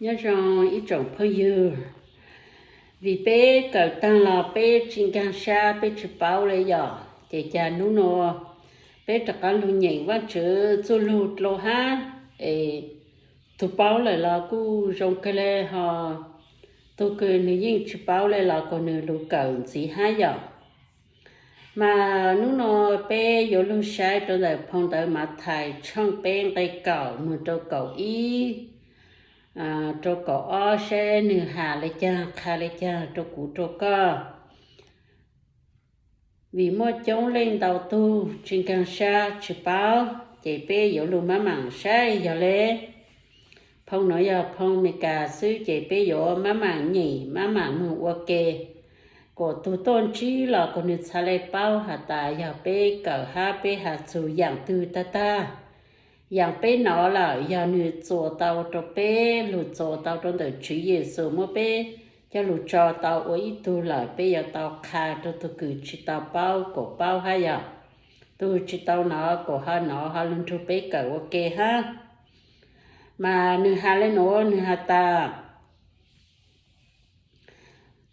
Nyob zoo ib tsoom phooj ywg, vim peb kawm tag los peb tsis nkaag sab, peb tsis paub le yom, ces cas hnub no peb rov qab lug nyeem Vaajtswv txuj lug dlua hab, es tug paub lawm los kuj zoo kawg le, ho tug kws nwg yeej tsis paub le los kuas nwg lug kawm ntxiv hab yom. Mas hnub no peb yuav lug saib rau ntawm phoo ntawv Mathais tshooj peb nqe kaum moog rau kaum ib, rau kaum ob, saib nwg has le caag qha le caag rau kuv rau koj. Vim muaj coob leej ntau tug tsis nkaag sab tsis paub, ces peb yuav lug mab maam saib yog le. Phoo nuav yog phoo Amelikas xwb, ces peb yuav mab maam nyeem mab maam moog ua ke, kuas tug tuaj ntsib los kuas nwg txhad le paub has tas yog peb kawm hab peb has txug yaam twg tag tag. Yaam peb nov lawm yog nwg txuas tau rau peb, lug txuas tau rau ntawm Tswv Yexus, muab peb coj lug tso tau ua ib tug lawm, peb yuav tau qha rau tug kws tsis tau paub kuas paub hab yog, tug tsis tau nov kuas ho nov ho lug nrug peb kawm ua ke hab. Mas nwg has le nuav, nwg has tas,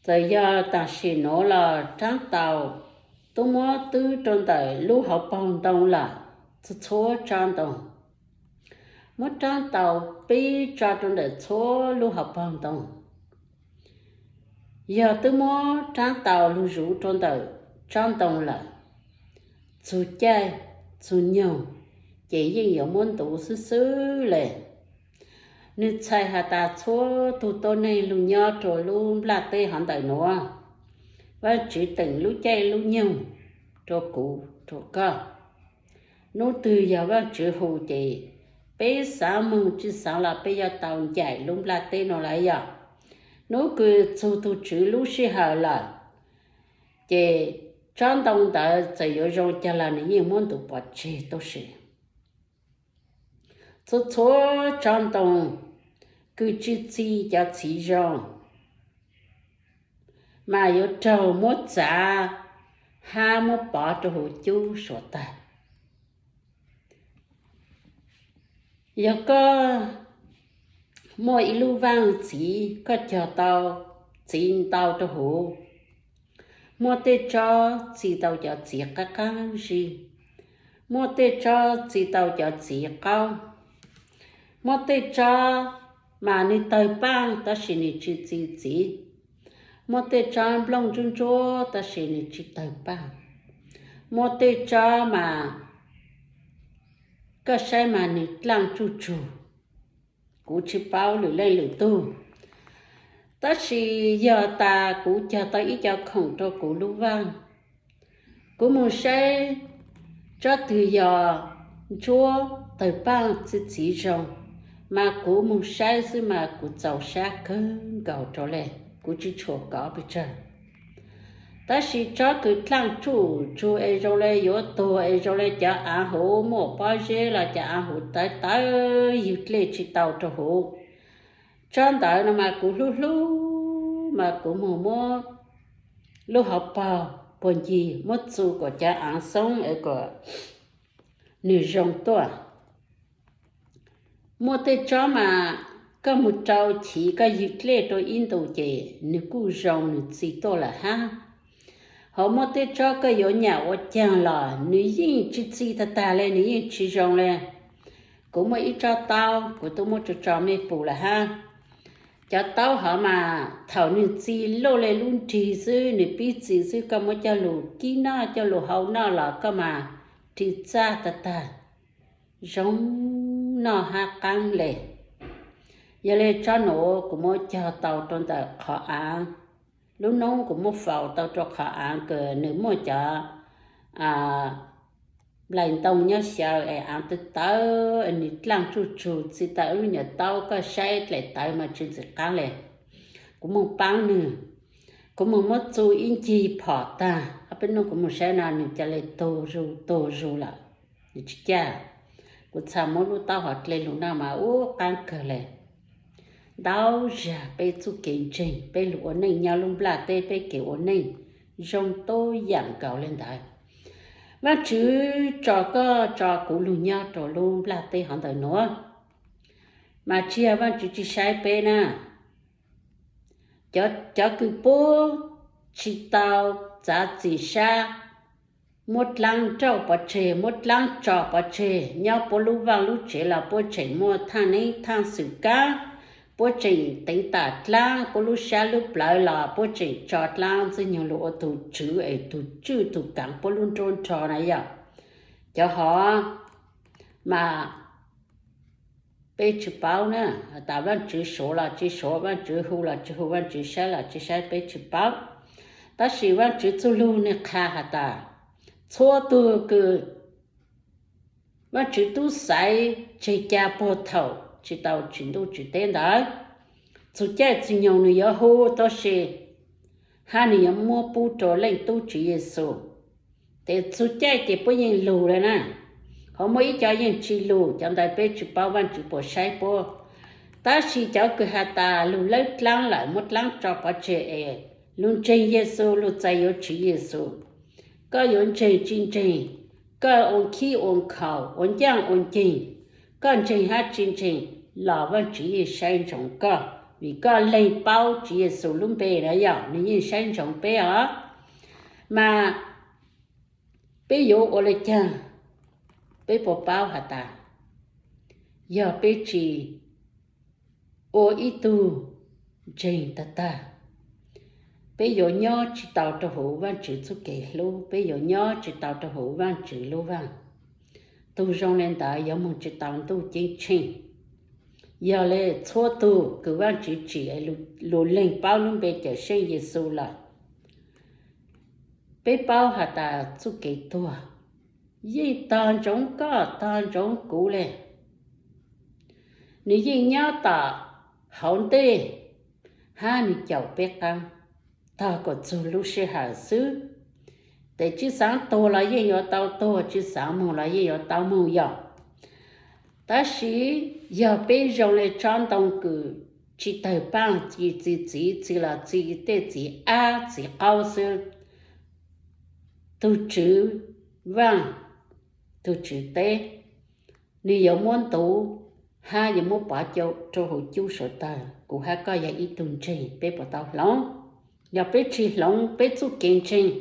txawm yog tam sim nuav los rab taus tub muab twb rau ntawm lub hauv paug ntoo lawm, txhua txhua tsob ntoo, muab rab taus pib tso rau ntawm txhua lub hauv paug ntoo. Yog twb muab rab taus lug zuv rau ntawm tsob ntoo lawm, txug caij txug nyoog, ces yeej yuav muab ntuv xwb xwb le. Nwg txhais has tas txhua tug tuab neeg lug nyob rua lub nplaj teb hov ntawm nuav, Vaajtswv teem lub caij lub nyoog rua kuv rua koj. Nub twg yog Vaajtswv hu ces peb xaav moog tsi xaav los peb yuav tau ncaim lub nplaj teb nuav lawm yog. Nub kws txug tug Tswv lub sij hawm lawm, ces tsob ntoo ntawd txawm yuav zoo caag los nwg yeej muab ntuv pov tseg tuab si. Txhua txhua tsob ntoo kws tsi txi cov txiv zoo, mas yuav raug muab txav hab muab pov rua huv cub suav tag. Yog koj muaj ib lub vaaj txiv, koj cog tau txiv ntau rua huv, muaj tej tsob txi tau cov txiv qaab qaab zig, muaj tej tsob txi tau cov txiv qaub, muaj tej tsob mas nwg tawg paaj tab sis nwg tsi txi txiv, muaj tej tsob nplooj ntsuab ntsuab tab sis nwg tsi tawg paaj, muaj tej tsob mas koj saib mas nwg dlaaj tsuj tsug. Kuv tsi paub lwm leej lwm tug, tab sis yog tas kuv cog tau ib co khoom rua kuv lub vaaj, kuv moog saib tsob twg yog ntsuab tawg paaj txi txiv zoo, mas kuv moog saib xwb mas kuv txaus sab kawg nkaus rua le, kuv tsi tshua kov pes tsawg. Tab sis tsob kws dlaaj tsuj tsug es zoo le yuav tuag es zoo le cov aav huv muaj pob zeb los cov aav huv tawv tawv ywg dlej tsi tau rua huv, tsob ntawd no mas kuv hlub hlub mas kuv moog muab lub hauv paug puag ncig muab txu kuas cov aav xoob es kuas nwg zoo tuaj. Muaj tej tsob mas koj moog rau chiv koj ywg dlej rua ib ntus ces nwg kuj zoo nwg txi tuaj lawm hab. Ho muaj tej tsob koj yuav nyam ua caag los nwg yeej tsi txi tag tag le, nwg yeej tsi zoo le. Kuv muaj ib tsob taub kuv tub muab tso tso mej pum lawm hab. Cov taub hov mas thaum nwg txi luaj le lub nrig xwb, nwg pib txi xwb, koj muab coj lug kib noj coj lug hau noj los koj mas ris txaj tag tag, zoo noj hab qaab le. Yog le tsob nuav kuv muab cog tau rua ntawm qhov aav, lub noob kuv muab faus tau rua qhov aav kws nwg muaj cov nplais ntoo nyob xyaw es aav tawv tawv, nwg dlaaj tsuj tsug txi tau lub nyuam taub, koj saib dlaim tawv mas tsi ntxim qaab le. Kuv moog paab nwg, kuv moog muab txu ib ncig phom tag, ob peb nub kuv moog saib no nwg ca le tuag zug tuag zug lawm, nwg tsi caj. Kuv txhad muab lub taub hov dle lug noj mas ua qaab kawg le. Ntau zag peb txuj kev ntseeg, peb lug ua neej nyob lub nplaj teb, peb kev ua neej zoo tuab yaam nkaus le ntawd. Vaajtswv tso koj tso kuv lug nyob rua lub nplaj teb hov ntawm nuav, mas tsis yog Vaajtswv tsis saib peb na. Cov, cov kws puab tsis tau txav txim sab, muab dlaab nrauj pov tseg, muab dlaab tso pov tseg, nyob puab lub vaaj lub tsev los puab tseem muaj thaaj neeb thaaj xwm kaab, puab tseem teev tam dlaab, puab lub sab lub plawv los puab tseem tso dlaab ntxwg nyoog lug ua tug tswv es tug tswj tug kaav puab lub nruab nrho na yog. Cov hov mas peb tsis paub na, has tas Vaajtswv suav los tsis suav, Vaajtswv hu los tsis hu, Vaajtswv saib los tsis saib, peb tsis paub. Tab sis Vaajtswv txuj lug nwg qha has tas txhua tug kws Vaajtswv tub xaiv tseg ca puag thaum tsis tau tsim ntuj tsim teb ntawd, txug caij txug nyoog nwg yuav hu, tab sis hab nwg yuav muab pub rua Leej Tub Tswv Yexus. Tes txug caij ces puab yeej lug le na, ho muaj ib co yeej tsis lug, cov ntawd peb tsis paub Vaajtswv puas saib puab. Tab sis cov kws has tas lug lawb dlaab lawm, muab dlaab tso pov tseg es lug ntseeg Yexus, lug txais yuav Tswv Yexus, koj yuav ntseeg tsis ntseeg, koj ua khib ua khaus, ua ncaaj ua nceeg, koj ntseeg hab tsis ntseeg los Vaajtswv yeej saib ntsoov koj, vim koj leeg paub Tswv Yexus lub npe na yog, nwg yeej saib ntsoov peb os. Mas peb yuav ua le caag? Peb puas paub has tas yog peb tsis ua ib tug ntseeg tag tag, peb yuav nyob tsis tau rau huv Vaajtswv txuj kev hlub, peb yuav nyob tsis tau rau huv Vaajtswv lub vaaj. Tug zoo le ntawd yuav moog tsis tau Ntuj Ceeb Tsheej. Yog le txhua tug kws Vaajtswv tsim lug leeg paub lub npe Cawm Seej Yexus lawm, peb paub has tas txuj kev tuag yeej tog ntsoov koj tog ntsoov kuv le. Nwg yeej nyob tom hauv ntej hab nwg caum peb qaab tog kom txug lub sij hawm xwb. Tes tsi xaav tuag los yeej yuav tau tuag, tsi xaav moog los yeej yuav tau moog yog. Tab sis yog peb zoo le tsob ntoo kws tsi tawg paaj, tsi txi txiv, txi los txi tej txiv ab txiv qaub xwb. Tug tswv vaaj, tug tswv teb, nwg yuav muab ntuv hab yuav muab pov rau huv cub suav tawg. Kuv hab koj yog ib tug ntseeg, peb puas tau hloov? Yog peb tsi hloov peb txuj kev ntseeg,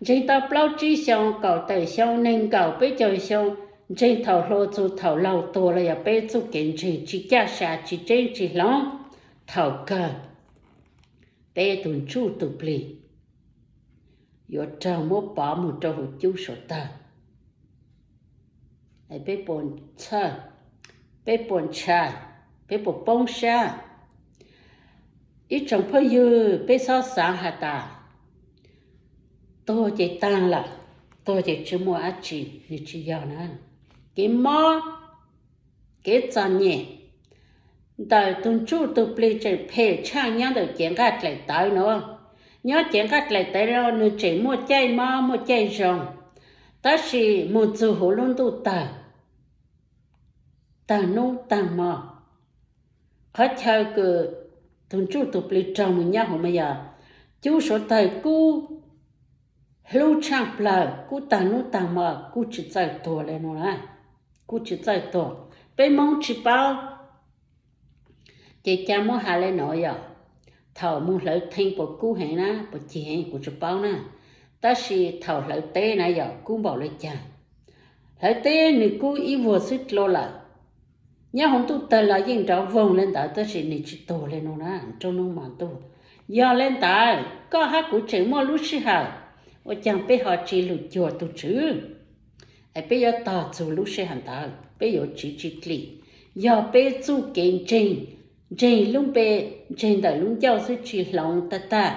ntseeg tau plaub tsib xyoo, kaum tawm xyoo, neeg nkaum peb caug xyoo, ntseeg thaum hluas txug thaum laug tuag los yog peb txuj kev ntseeg tsi caj sa, tsi tseeb tsi hloov. Thaum kawg peb tug ntsuj tug plig yuav raug muab pov moog rau huv cub suav tawg. Peb puas txhawj? Peb puas ntshai? Peb puas poob sab? Ib tsoom phooj ywg, peb xob xaav has tas tuag ces taag lawm, tuag ces tsi muaj dab tsi, nwg tsi yog na. Kev mob, kev txom nyem ntawm tug ntsuj tug plig tseem phem tshaaj nyob ntawm cev nqaj dlaim tawv nuav. Nyob cev nqaj dlaim tawv nuav nwg tseem muaj caij mob muaj caij zoo, tab sis moog txug huv lub ntuj tawg, taag nub taag mo. Qhov chaw kws tug ntsuj tug plig raug moog nyob huv mas yog cub suav tawg kub hlub tshaaj plawg, kub taag nub taag mo, kub tsi txawj tuag le nuav na, kub tsi txawj tuag. Peb Moob tsi paub, ces ca muab has le nuav yog, thaum moog hlawv thee puas kub heev na puas cig heev kuv tsi paub na, tab sis thaum hlawv teb na yog kub npaum le caag. Hlawv teb nwg kub ib vuag xwb dlua lawm, nyob huv ntuj tawg los yeej nrov voog le ntawd tab sis nwg tsi tuag le nuav na, nruab nub mo ntuj. Yog le ntawd koj hab kuv tseem muaj lub sij hawm, ua caag peb ho tsi lug cuag tug Tswv? Es peb yuav tog txug lub sij hawm ntawd peb yuav tsiv tsi dlim? Yog peb txuj kev ntseeg, ntseeg lub npe, ntseeg ntawm lub ncauj xwb tsi hloov tag tag,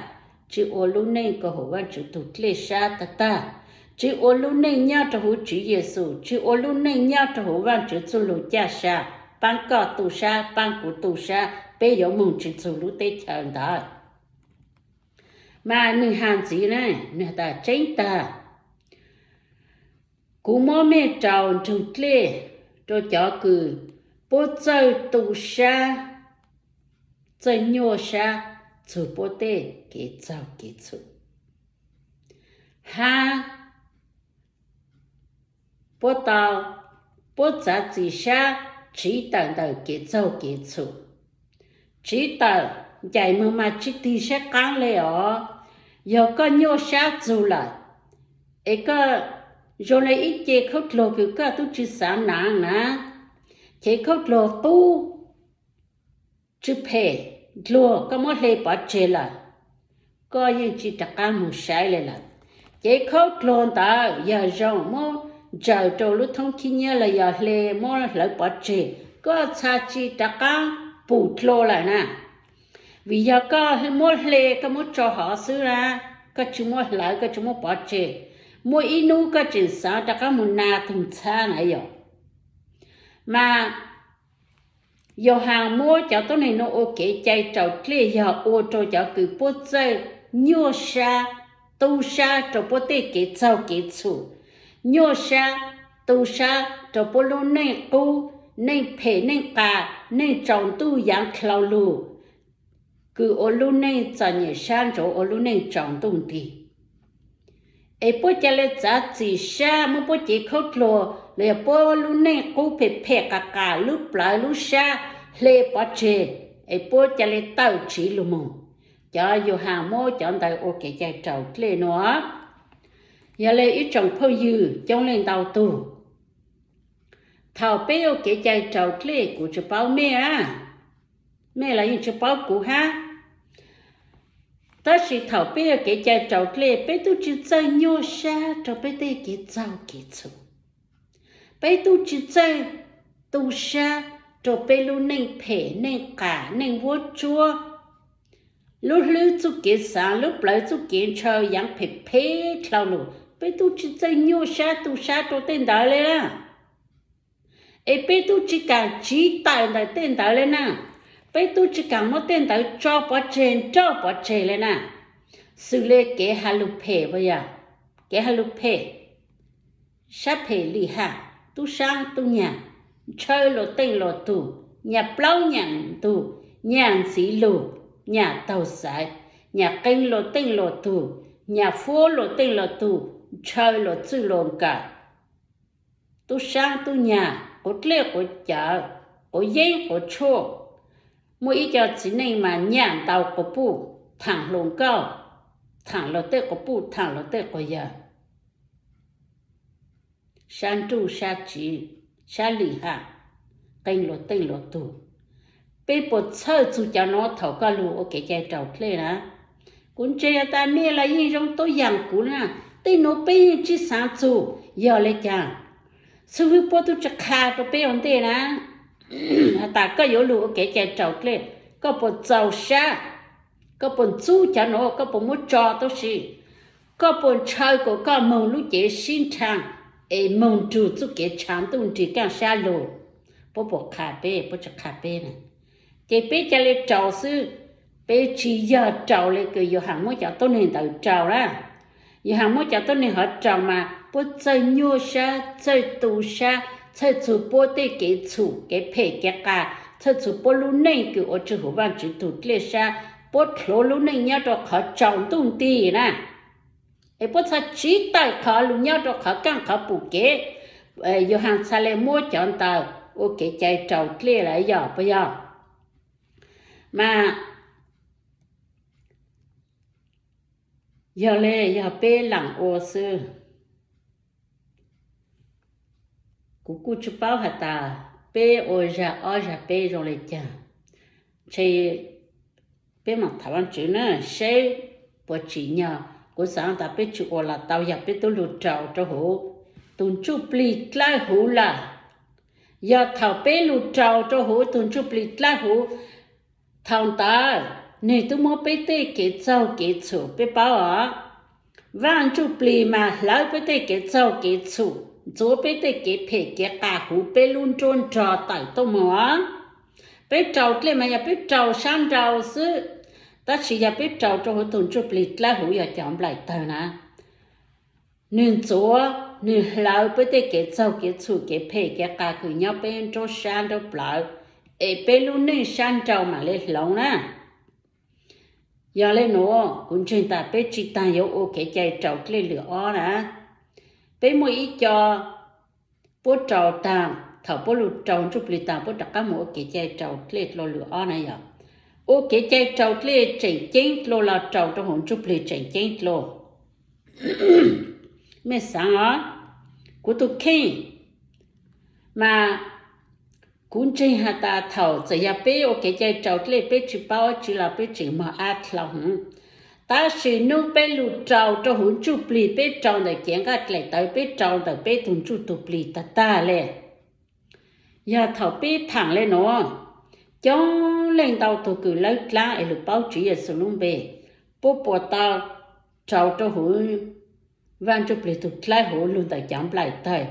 tsi ua lub neej kom huv Vaajtswv tug dlej sab tag tag, tsi ua lub neej nyob rau huv Tswv Yexus, tsi ua lub neej nyob rau huv Vaajtswv txuj lug caj sa, paab koj tu sab, paab kuv tu sab, peb yuav moog tsi txug lub teb chaws ntawd. Mas nwg has ntxiv na, nwg has tas tseeb tag, kuv muab mej rau nrug dlej rua cov kws puab txawj tu sab, txawj nyuaj sab txug puab tej kev txaug kev txhum, hab puab tau, puab txav txim sab tsiv tawm ntawm kev txaug kev txhum. Tsiv tawm, ncaim mus mas tsis tig saib qaab le os. Yog koj nyuaj sab txug lawm, es koj zoo le ib ce khaub dluag kws koj tub tsi xaav naav na, ces khaub dluag qub tsi phem dluag koj muab hle pov tseg lawm, koj yeej tsi rov qaab moog saib le lawm. Ces khaub dluag ntawd yog zoo muab ntsaws rau lub thoob khib nyiab los yog hle muab hlawv pov tseg, koj txhad tsi rov qaab pum dlua lawm na. Vim yog koj muab hle koj muab tso hov xwb na, koj tsi muab hlawv koj tsi muab pov tseg. Muaj ib nub koj tseem xaav rov qaab moog na tug ntxhab na yog. Mas Yauhas muab cov tuab neeg nuav ua kev cai raus dlej yog ua rau cov kws puab txawj nyuaj sab, tu sab rau puab tej kev txaug kev txhum, nyuaj sab, tu sab rau puab lub neej qub, neej phem neej qas, neej tsaus ntuj yaav dlhau lug, kws ua lub neej txom nyem sab ntsuav ua lub neej tsaus ntuj nti. Es puab ca le txav txim sab muab puab cev khaub dluag los yog puab lub neej qub phem phem qas qas lub plawv lub sab hle pov tseg, es puab ca le tawm tsiv lug moog. Cov Yauhas muab cov ntawd ua kev cai raus dlej nuav. Yog le ib tsoom phooj ywg coob leej ntau tug, thaum peb ua kev cai raus dlej kuv tsi paub mej a, mej los yeej tsi paub kuv hab. Tab sis thaum peb ua kev cai raus dlej peb tub tsi txawj nyuaj sab rau peb tej kev txaug kev txhum. Peb tub tsi txawj tu sab rau peb lub neej phem neej qas neej vuab tsuab. Lub hlwb txuj kev xaav, lub plawv txuj kev ntshaw yaav phem phem dlhau lug, peb tub tsi txawj nyuaj sab tu sab rau tej ntawd le na. Es peb tub tsi kaam tsiv tawm ntawm tej ntawd le na. Peb tub tsi kaam muab tej ntawd tso pov tseg nrauj pov tseg le na. Xws le kev has lug phem, kev has lug phem, sab phem lim ham, tub saab tub nyag, ntshaw luas teej luas tug, nyam plaub nyam ntug, nyam ntxiv lug, nyam taug xaiv, nyam qee luas teej luas tug, nyam fuab luas teej luas tug, ntshaw luas txwj luas nkawm, tub saab tub nyag, quav dlej quav cawv, quav yeeb quav tshuaj. Muaj ib co txiv neej mas nyam ntau quas puj, thaam hluas nkauj, thaam luas tej quas puj, thaam luas tej quas yawg, sab nruj sab tsiv, sab lim ham, qee luas teej luas tug. Peb puas txhawj txug cov nuav thaum koj lug ua kev cai raus dlej na? Kuv ntseeg tas mej los yeej zoo tuab yaam kuv na, tej nuav peb yeej tsi xaav txug. Yog le caag, xib hwb puab tub tsi qha rau peb ua ntej na, has tas koj yuav lug ua kev cai raus dlej, koj puas txaus sab? Koj puas ntxub cov nuav? Koj puas muab tso tuab si? Koj puas ntshaw kom koj moog lub cev sib nrhaag es moog nrug txuj kev tshav ntuj nrig kaaj sab lug? Puab puas qha peb? Puab tsi qha peb na. Ces peb ca le raus xwb, peb tsi yog raus le kws Yauhas muab cov tuab neeg ntawd raus na. Yauhas muab cov tuab neeg hov raus mas puab txawj nyuaj sab, txawj tu sab, txhawj txug puab tej kev txhum kev phem kev qas, txhawj txug puab lub neej kws ua tswj huv Vaajtswv tug dlej sab, puab dlhuav lub neej nyob rau qhov tsaus ntuj nti na. Es puab txhad tsiv tawm qhov lug nyob rau qhov kaaj qhov pum kev. Yauhas txhad le muab cov ntawd ua kev cai raus dlej lawm yog puas yog? Mas yog le yog peb laam ua xwb, kuv kuj tsi paub has tas peb ua zag ob zag peb zoo le caag. Ntshe peb maam thaam Vaajtswv na, seb puas tsim nyog. Kuv xaav tas peb tsi ua los tau yog peb tub lug raus rau huv tug ntsuj plig dlawb huv lawm. Yog thaum peb lug raus rau huv tug ntsuj plig dlawb huv, thaum ntawd nwg tub muab peb tej kev txaug kev txhum peb paub os. Vaaj ntsuj plig mas hlawv peb tej kev txaug kev txhum, ntxuav peb tej kev phem kev qas huv peb lub nruab nrog tawm tuaj moog os. Peb raus dlej mas yog peb raus sab nraud xwb, tab sis yog peb raus rau huv tug ntsuj plig dlawb huv yog cov nplaim tawg na, nwg ntxuav nwg hlawv peb tej kev txaug kev txhum kev phem kev qas kws nyob peb nruab sab nruab plawv, es peb lub neej sab nraud mam le hloov na. Yog le nuav kuv ntseeg tas peb tsi taag yuav ua kev cai raus dlej lwm ob na. Peb muaj ib co puab raus taag, thaum puab lug rau ntsuj plig taag puab rov qaab moog ua kev cai rau dlej dlua lwm ob na yog, ua kev cai rau dlej tseem ceeb dlua los rau rau huv ntsuj plig tseem ceeb dlua. Mej xaav os, kuv tug kheej mas kuv ntseeg has tas thaum txawm yog peb ua kev cai rau dlej peb tsi paub dlaab tsi los peb tseem moog ab dlhau heev. Tab sis nub peb lug rau rau huv ntsuj plig, peb rau ntawm cev nqaij dlaim tawv, peb rau ntawm peb tug ntsuj tug plig tag tag le, yog thaum peb thaam le nuav, coob leej ntau tug kws lawb dlaab es lug paub Tswv Yexus lub npe, puab puas tau rau rau huv Vaaj Ntsuj Plig tug dlawb huv lug ntawm cov nplaim tawg,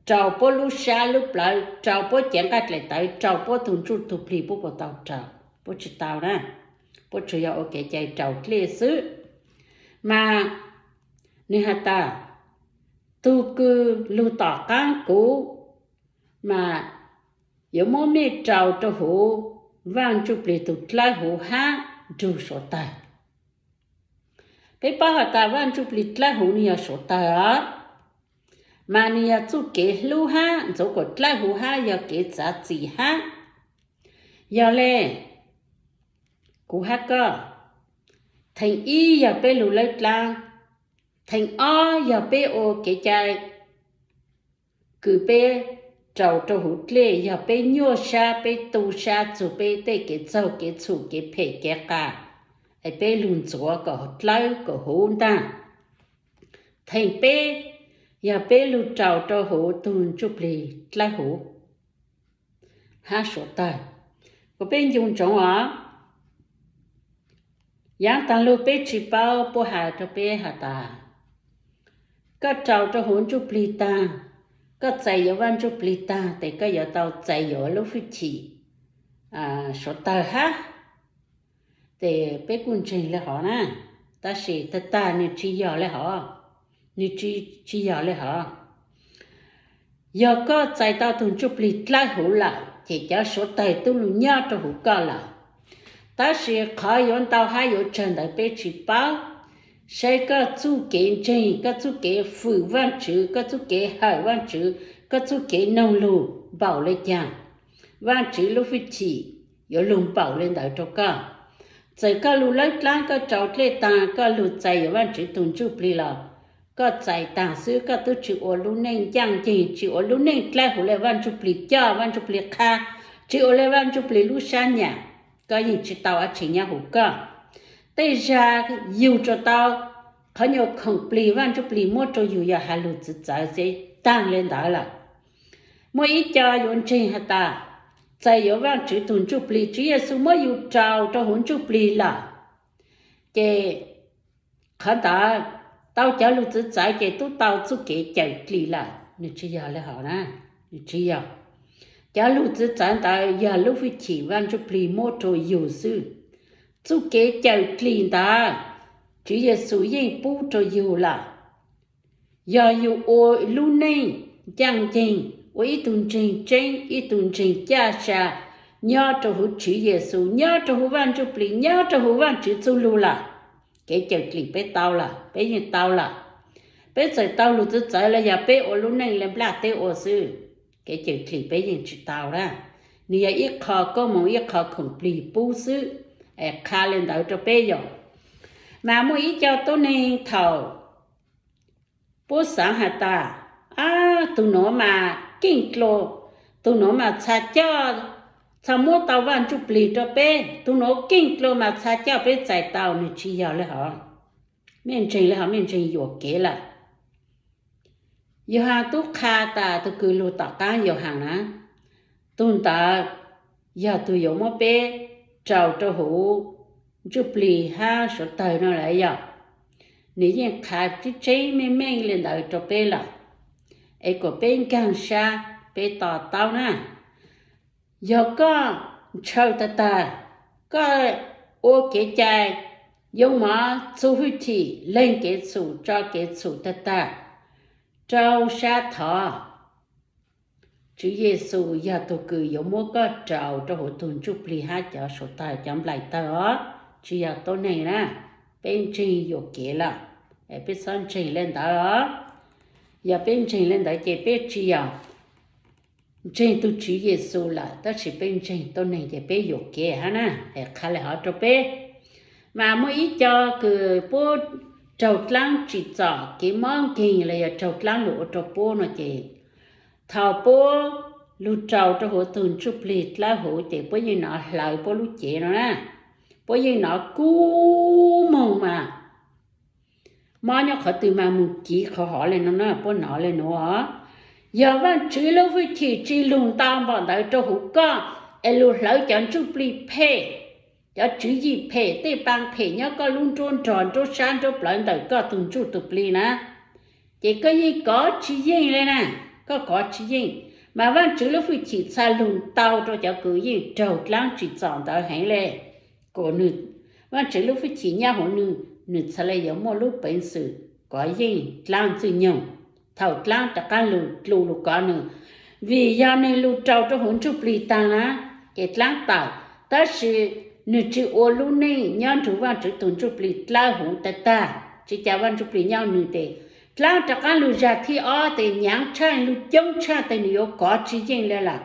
rau puab lub sab lub plawv, rau puab cev nqaij dlaim tawv, rau puab tug ntsuj tug plig, puab puas tau rau? Puab tsi tau na. Puab tsuas yog ua kev cai rau dlej xwb. Mas nwg has tas, tug kws lug tom qaab kuv mas yuav muab mej rau rau huv Vaaj Ntsuj Plig tug dlawb huv hab nrug suav tawg. Peb paub has tas Vaaj Ntsuj Plig dlawb huv nwg yog suav tawg os, mas nwg yog txuj kev hlub hab ntxuav kuas dlawb huv hab yog kev txav txim hab. Yog le, kuv hab koj, theem ib yog peb lug lawb dlaab, theem ob yog peb ua kev cai kws peb rau rau huv dlej, yog peb nyuaj sab, peb tu sab txug peb tej kev txaug kev txhum kev phem kev qas, es peb lug ntxuav kom dlawb kom huv ntaag. Theem peb yog peb lug rau rau huv tug Ntsuj Plig dlawb huv hab suav tawg. Kuas peb ncu ntsoov os, yaav taag lug peb tsi paub puab has rau peb has tas, koj rau rau huv Ntsuj Plig taag, koj txais yuav Vaaj Ntsuj Plig taag tes koj yuav tau txais yuav lub fwj chim suav tawg hab. Tes peb kuj ntseeg le hov na, tab sis tag tag nwg tsi yog le hov, nwg tsi, tsi yog le hov. Yog koj txais tau tug Ntsuj Plig dlawb huv lawm ces cov suav tawg tub lug nyob rau huv koj lawm. Tab sis qhov yuav ntau hab yuav tsawg ntawd peb tsi paub. Saib koj txuj kev ntseeg, koj txuj kev fwm Vaajtswv, koj txuj kev hawm Vaajtswv, koj txuj kev noog lug npaum le caag, Vaajtswv lub fwj chim yuav lug npaum le ntawd rau koj. Txawm koj lug lawb dlaab koj rau dlej taag koj lug txais yuav Vaajtswv tug Ntsuj Plig los, koj txais taag xwb koj tub tsi ua lub neej ncaaj nceeg, tsi ua lub neej dlawb huv le Vaaj Ntsuj Plig coj, Vaaj Ntsuj Plig qha, tsi ua le Vaaj Ntsuj Plig lub sab nyam, koj yeej tsi tau dab tsi nyob huv koj. Tej zag yug tsuas tau qhov nyuas khoom plig Vaaj Ntsuj Plig muab rau yug yog has lug txwv txawv xwb taag le ntawd lawm. Muaj ib co yuav ntseeg has tas, txais yuav Vaajtswv tug Ntsuj Plig, Tswv Yexus muab yug rau rau huv Ntsuj Plig lawm, ces qhov ntawd tau cov lug txwv txawv ces tub tau txuj kev cawm dlim lawm. Nwg tsi yog le hov na, nwg tsi yog. Cov lug txwv txawv ntawd yog lub fwj chim Vaaj Ntsuj Plig muab rau yug xwb. Txuj kev cawm dlim ntawd Tswv Yexus yeej pub rau yug lawm. Yog yug ua lub neej ncaaj nceeg, ua ib tug ntseeg tseeb, ib tug ntseeg caj sa, nyob rau huv Tswv Yexus, nyob rau huv Vaaj Ntsuj Plig, nyob rau huv Vaajtswv txuj lug lawm, kev cawm dlim peb tau lawm, peb yeej tau lawm. Peb txawm tau lug txwv txawv los yog peb ua lub neej le nplaj teb ua xwb, kev cawm dlim peb yeej tsi tau lawm. Nwg yog ib qho koob moov ib qho khoom plig pub xwb, es qha le ntawd rau peb yom. Mas muaj ib co tuab neeg thaum puab xaav has tas, ab, tug nuav mas keej dlua, tug nuav mas txha coj, txha muab tau Vaaj Ntsuj Plig rau peb, tug nuav keej dlua mas txha coj peb txais tau, nwg tsi yog le hov. Mej ntseeg le hov, mej ntseeg yuam kev lawm. Yauhas tub qha tas tug kws lug tom qaab Yauhas na, tug ntawd yog tug yuav muab peb rau rau huv Ntsuj Plig hab suav tawg no lawm yog. Nwg yeej qha tseeb tseeb meej meej le ntawd rau peb lawm, es kuas peb nkaag sab peb to taub na. Yog koj ntshaw tag tag, koj ua kev cai, yoo mov txug hwj chim, leeg kev txhum, tso kev txhum tag tag, rau sab thov. Tswv Yexus yog tug kws yuav muab koj rau rau huv tug Ntsuj Plig hab cov suav tawg, cov nplaim tawg os, tsi yog tuab neeg na. Peb ntseeg yuam kev lawm, peb txhob ntseeg le ntawd os. Yog peb ntseeg le ntawd ces peb tsi yog ntseeg tus Tswv Yexus lawm, tab sis peb ntseeg tuab neeg ces peb yuam kev hab na. Es qha le hov rau peb, mas muaj ib co kws puab raug dlaab tsim txom kev mob nkeeg los yog raug dlaab lug ua rau puab no ces, thaum puab lug rau rau huv tug ntsuj plig dlawb huv ces puab yeej nov hlawv puab lub cev no na, puab yeej nov kub moog mas mob nyob qhov twg mas mus kiv qhov hov le no na, puab nov le nuav. Yog Vaajtswv lub fwj chim tsi lug ntau npaum ntawd rau huv koj, es lug hlawv cov ntsuj plig phem, cov tswv yim phem, tej paa phem nyob koj lub nruab nrog nruab sab nruab plawv ntawm koj tug ntsuj tug plig na, ces koj yeej kov tsi yeej le na, koj kov tsi yeej. Mas Vaajtswv lub fwj chim txhaj lug ntau rau cov kws yeej raug dlaab tsim txom ntawd heev le. Kuas nwg, Vaajtswv lub fwj chim nyob huv nwg, nwg txhaj le yuav muaj lub peev xwm kov yeej dlaab ntxwg nyoog. Thaum dlaab rov qaab lug dlu lug kov nwg, vim yog nwg lug rau rau huv ntsuj plig taag na, ces dlaab tawm, tab sis nwg tsi ua lub neej nyob nrug Vaajtswv tug ntsuj plig dlawb huv tag tag, tsi ca Vaaj ntsuj plig nyob nwg tes, dlaab rov qaab lug zag thib ob tes nyaav tshaj lug coob tshaj tes nwg yuav kov tsi yeej le lawm.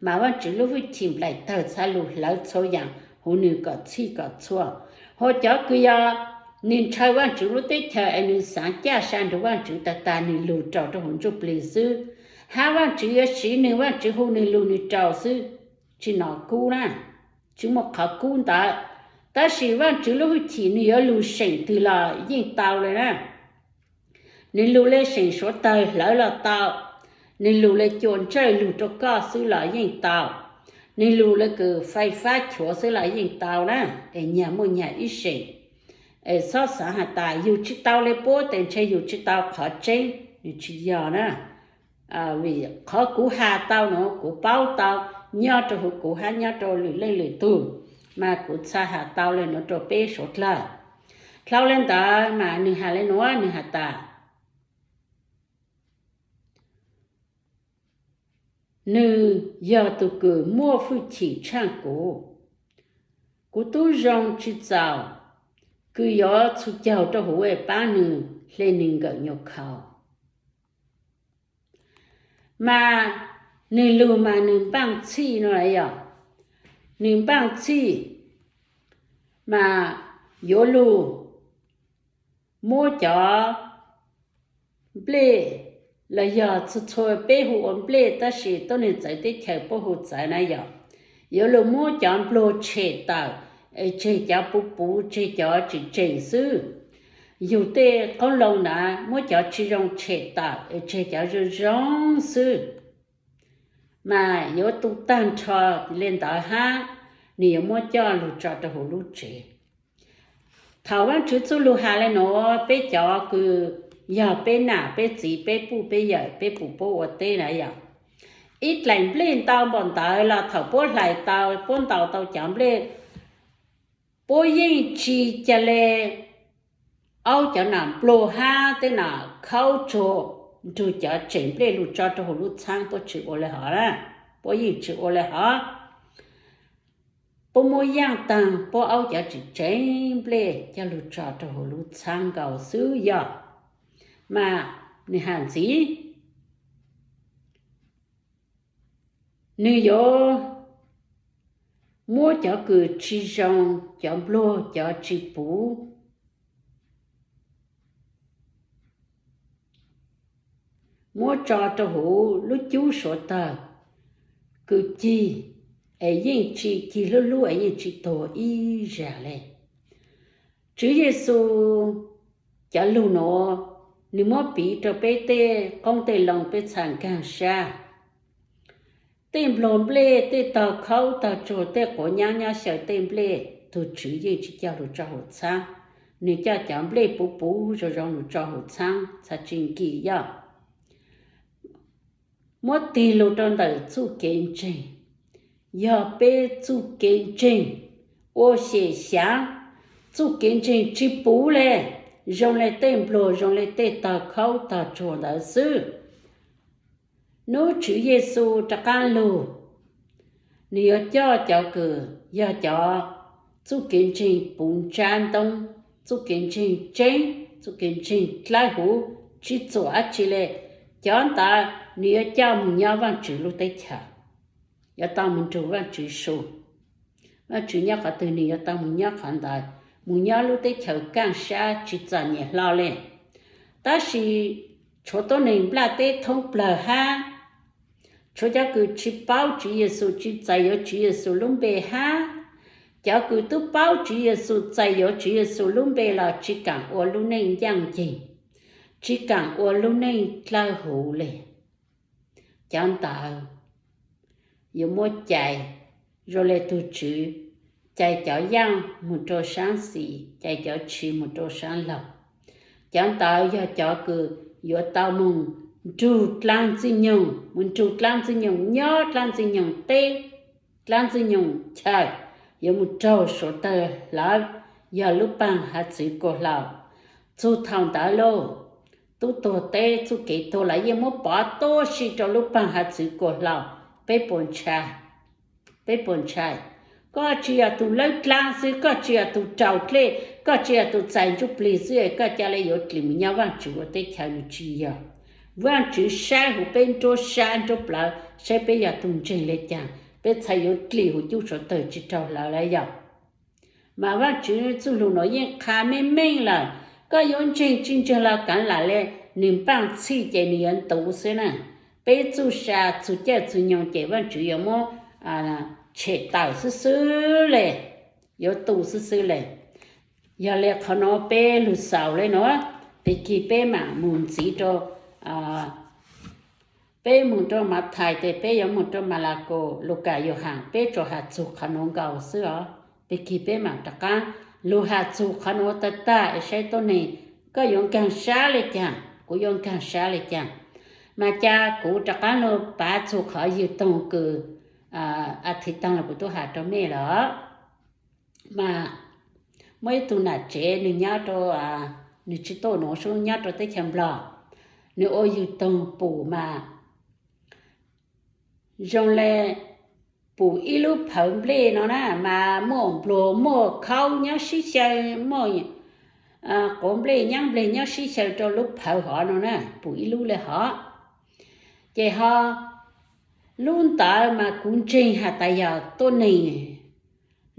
Mas Vaajtswv lub fwj chim nplaim tawg txhaj lug hlawv txhua yaam huv nwg kom txhij kom txhua. Hos cov kws yog nwg ntshaw Vaajtswv lub teb chaws es nwg xaav caj sa nrug Vaajtswv tag tag nwg lug rau rau huv ntsuj plig xwb, hab Vaajtswv yuav siv nwg, Vaajtswv hu nwg lug nwg rau xwb, tsi nov kub na, tsi muaj qhov kub ntawd. Tab sis Vaajtswv lub fwj chim nwg yuav lug seem twg los yeej tau le na. Nwg lug le seem suav tawg hlawv los tau, nwg lug le cua ntsawj lug rau koj xwb los yeej tau, nwg lug le kws fais fab chuav xwb los yeej tau na. Es nyag muaj nyag ib seem, es txhob xaav has tas yug tsi tau le puab tes ntshe yug tsi tau qhov tseeb, nwg tsi yog na. Vim qhov kuv has tau nuav kuv paub tau, nyob rau huv kuv hab nyob rau lwm leej lwm tug, mas kuv txhaj has tau le nuav rau peb suav dlawg. Dlhau le ntawd mas nwg has le nuav, nwg has tas, nwg yog tug kws muaj fwj chim tshaaj kuv, kuv tub zoo tsi txaus kws yuav txhus caug rau huv es paab nwg hle nwg nkawm nyuas khaus. Mas nwg lug mas nwg npaaj txhij no yog, nwg npaaj txhij mas yuav lug muab cov nplej los yog txhua txhua peb hu ua nplej tab sis tuab neeg txawv teb chaws puab hu txawv na yog, yuav lug muab cov nplog tshem tawm es tseg cov puv puv, tseg cov tseem tseem xwb. Yug tej qoob loo na, muab cov tsi zoo tshem tawm es tseg cov zoo zoo xwb. Mas yuav tu taag nrho le ntawd hab, nwg yuav muab coj lug tso rau huv lub tsev. Thaum Vaajtswv txuj lug has le nuav, peb cov kws yog peb nam peb txiv peb puj peb yawm peb puv puab ua teb na yog, ib dlaim nplej ntau npaum ntawd los thaum puab hlais tau puab ntaus tau cov nplej, puab yeej tsi ca le aub cov nam nplog hab tej nam khaub tsuag nrug cov tseem nplej lug tso rau huv lub txhaab, puab tsi ua le hov na. Puab yeej tsi ua le hov. Puab muab yaaj taag puab aub cov tseem tseem nplej coj lug tso rau huv lub txhaab nkaus xwb yog. Mas nwg has ntxiv, nwg yuav muab cov kws tsi zoo, cov nplog, cov tsi puv, muab tso rau huv lub cub suav tawg kws cig, es yeej tsi cig hlub hlub es yeej tsi tuag ib zag le. Tswv Yexus cov lug nuav, nwg muab piv rau peb tej qoob tej loo peb txhaj nkaag sab. Tej nplog nplej, tej tog khaub tog tsuag, tej quav nyab nyob xyaw tej nplej, tug tswv yeej tsi coj lug tso huv txhaab. Nwg coj cov nplej puv puv zoo zoo lug tso huv txhaab txhaj tsi nkim yog. Muab tig lug rau ntawm txuj kev ntseeg, yog peb txuj kev ntseeg ua xyem xyaav, txuj kev ntseeg tsi puv le, zoo le tej nplog zoo le tej tog khaub tog tsuag ntawd xwb. Nub Tswv Yexus rov qaab lug, nwg yuav coj cov kws yog cov txuj kev ntseeg puv ntsab ntoob, txuj kev ntseeg tseeb, txuj kev ntseeg dlawb huv, tsi txuam dlaab tsi le, Cov ntawd nws yuav coj mus nyob Vaajtswv lub teb chaws, yuav tau mus nrug Vaajtswv su. Vaajtswv nyob qhov twg nws yuav tau mus nyob qhov ntawd, mus nyob lub teb chaws kaaj sab tsi txom nyem hlo le. Tab sis tshuav tuab neeg nplaj teb thoob plawg hab, tshuav cov kws tsi paub Tswv Yexus, tsi txais yuav Tswv Yexus lub npe hab, cov kws tub paub Tswv Yexus, txais yuav Tswv Yexus lub npe los tsi kaam ua lub neej ncaaj nceeg, tsi kaam ua lub neej dlawb huv le. Cov ntawd yuav muab cais zoo le tug tswv cais cov yaaj moog rua saab xis, cais cov tshis moog rua saab laug. Cov ntawd yog cov kws yuav tau moog nrug dlaab ntxwg nyoog, moog nrug dlaab ntxwg nyoog nyob, dlaab ntxwg nyoog teb, dlaab ntxwg nyoog chaw, yuav moog raug suav tawg hlawv, yog lub paag hav txwv kuas hlauv. Txug thaum ntawd lauj, tub tuag teb txuj kev tuag los yeej muab pov tuab si rua lub paag hav txwv kuas hlauv. Peb puas ntshai? Peb puas ntshai? Koj tsi yog tug lawb dlaab xwb, koj tsi yog tug raus dlej, koj tsi yog tug txais ntsuj plig xwb es koj ca le yuav dlim mus nyob Vaajtswv ua teb chaws, nws tsi yog. Vaajtswv saib huv peb nruab sab nruab plawv, saib peb yog tug ntseeg le caag, peb txhad yuav dlim huv cub suav tawg tsi raug hlawv lawm yog. Mas Vaajtswv txuj lug nuav yeej qha meej meej lawm, koj yuav ntseeg tsi ntseeg los kaav lam le, nws npaaj txhij ces nws yuav ntuv xwb na. Peb txuj sa txug caij txug nyoog ces Vaajtswv yuav muab tshem tawm xwb xwb le, yuav tu xwb xwb le. Yog le qhov nuav peb lug xaus le nuav, pig kig peb maam moog ntxiv rua, peb moog rua Mathais tes peb yuav moog rua Malakaus, Lukas, Yauhas, peb tsuas has txug qhov nuav nkaus xwb os. Pig kig peb maam rov qaab lug has txug qhov nuav tag tag es saib tuab neeg, koj yuav nkaag sab le caag, kuv yuav nkaag sab le caag. Mas ca kuv rov qaab lug pav txug qhov ywg toog kws a thiv taag los kuv tub has rua mej lawm. Mas muaj ib tug nam tsev, nws nyob rua, nws tsi tuaj nuav sub, nyob rua teb chaws Nplog. Nws ua yws toog pum mas zoo le pum ib lub phawv nplej no na, mas muaj npluag muaj khaub nyob sib xyaw, muaj quav nplej nyaab nplej nyob sib xyaw rua lub phawv hov no na, pum ib lub le hov. Ces ho lub ntawd mas kuv ntseeg has tas yog tuab neeg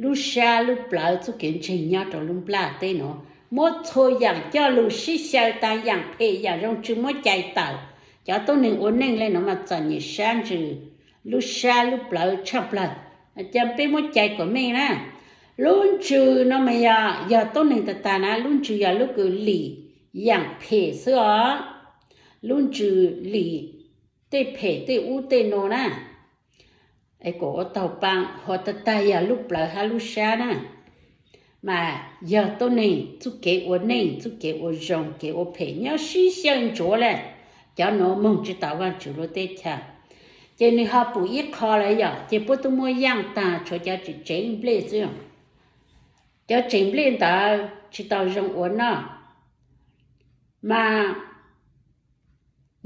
lub sab lub plawv txuj kev ntseeg nyob rua lub nplaj teb nuav, muab txhua yaam coj lug sib xyaw taag, yaam phem yaam zoo tsi muab cais tawm. Cov tuab neeg ua neej le nuav mas txom nyem sab ntsws lub sab lub plawv tshaaj plawg. Ca peb muab cais kuas meej na. Lub ntsws no mas yog, yog tuab neeg tag tag na, lub ntsws yog lub kws lim yaam phem xwb os. Lub ntsws lim tej phem tej ub tej nuav na. Es kuas ua taug paa, ho tag tag yog lub plawv hab lub sab na. Mas yog tuab neeg txuj kev ua neej, txuj kev ua zoo, kev ua phem nyob sib xyaw ntsuav le, cov nuav moog tsi tau Vaajtswv lub teb chaws. Ces nws ho pum ib qho lawm yom, ces puab tub muab yaaj taag, tshuav cov tseem tsev nplej xwb. Cov tseem nplej ntawd tsi tau zoo ua noj, mas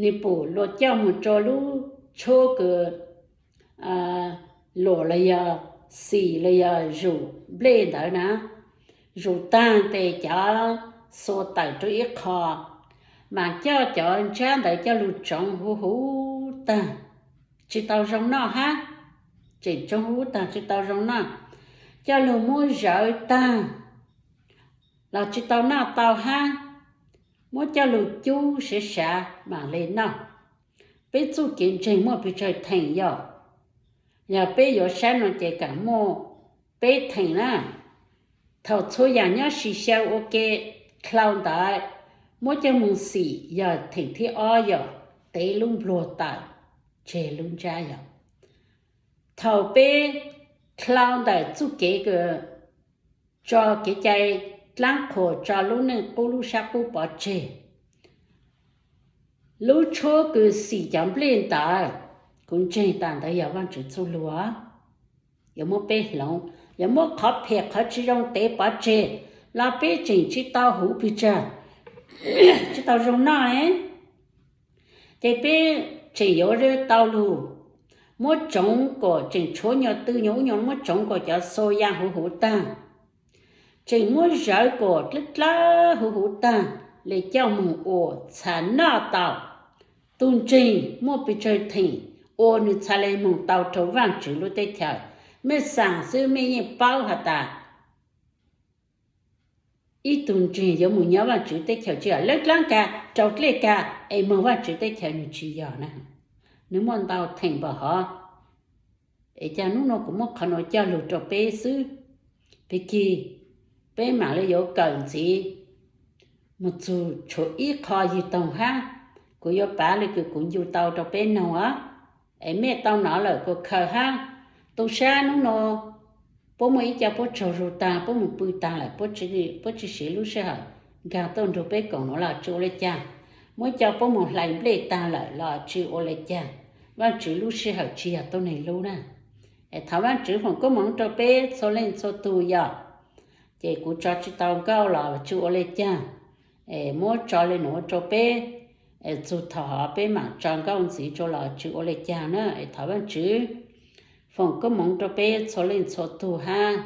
nws pum luag coj moog rua lub tshuab kws luam los yog xim los yog zug nplej ntawd na. Zug taag tes cov xua tawm rua ib qho, mas coj cov ntsab ntawd coj lug tsoov huv huv taag, tsi tau zoo noj hab. Tseem tsoov huv huv taag tsi tau zoo noj, coj lug muab zawv taag los tsi tau noj tau hab, muab coj lug cub sav sav maam le noj. Peb txuj kev ntseeg muaj pes tsawg theem yom? Yog peb yuav saib no ces kaam muaj peb theem na. Thaum txhua yaam nyob sib xyaw ua ke dlhau ntawd, muab coj moog xim yog theem thib ob yom, tev lub npluag tawm, tseg lub ntsab yom. Thaum peb dlhau ntawm txuj kev kws tso kev cai dlaab qhuas, tso lub neej qub lub sab qub pov tseg, lub tshuab kws xim cov nplej ntawd, kuv ntseeg tas ntawd yog Vaajtswv txuj lug, yuav muab peb hloov, yuav muab qhov phem qhov tsi zoo tev pov tseg, los peb tseem tsi tau huv pes tsawg, tsi tau zoo noj. Ces peb tseem yuav tau lug muab tsoov kom tseem tshuav nyuas tw nyuas ub nyuas muab tsoov kom cov xua yaa huv huv taag, tseem muab zawv kom dlawb dlawb huv huv taag, le coj moog ua txhaj noj tau. Tus ntseeg muaj pes tsawg theem uas nws txhaj le moog tau rua Vaajtswv lub teb chaws. Mej xaam xwb mej yeej paub has tas ib tug ntseeg yuav moog nyob Vaajtswv teb chaws tsi yog lawv dlaab kag rau dlej kag es moog Vaajtswv teb chaws, nws tsi yog na. Nws muaj ntau theem npaum hov. Es caag nub nua kuv muab qhov nuav cog lug rua peb xwb. Pig kig, peb maam le yuav kawm ntxiv moog txug tshuav ib qho yug toog hab. Kuv yuav pav le kws kuv ncu tau rua peb noog os. Es mej tau nov lawm kuas khaws hab. Tu sab nub nua puab muaj ib co puab tsaug zug taag, puab moog pw taag lawm, puab tsi siv lub sij hawm nkaag tuaj nrug peb koom nuav los tsi ua le caag. Muaj ib co puab moog hlais nplej taag lawm los tsi ua le caag. Vaajtswv lub sij hawm tsi yog tuab neeg lub na. Es thov Vaajtswv foom koob moov rua peb txhua leej txhua tug yog. Ces kuv tso tsi tau nkauj los tsi ua le caag. Es muab tso le nuav rua peb, txug thaum hov peb maam tso nkauj ntxiv rua los tsi ua le caag na. Es thov Vaajtswv foom koob moov rua peb txhua leej txhua tug hab.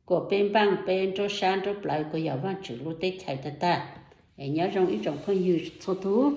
Kuas peb npaaj peb nruab sab nruab plawv kuas yog Vaajtswv lub teb chaws tag tag. Es nyob zoo ib tsoom phooj ywg txhua tug.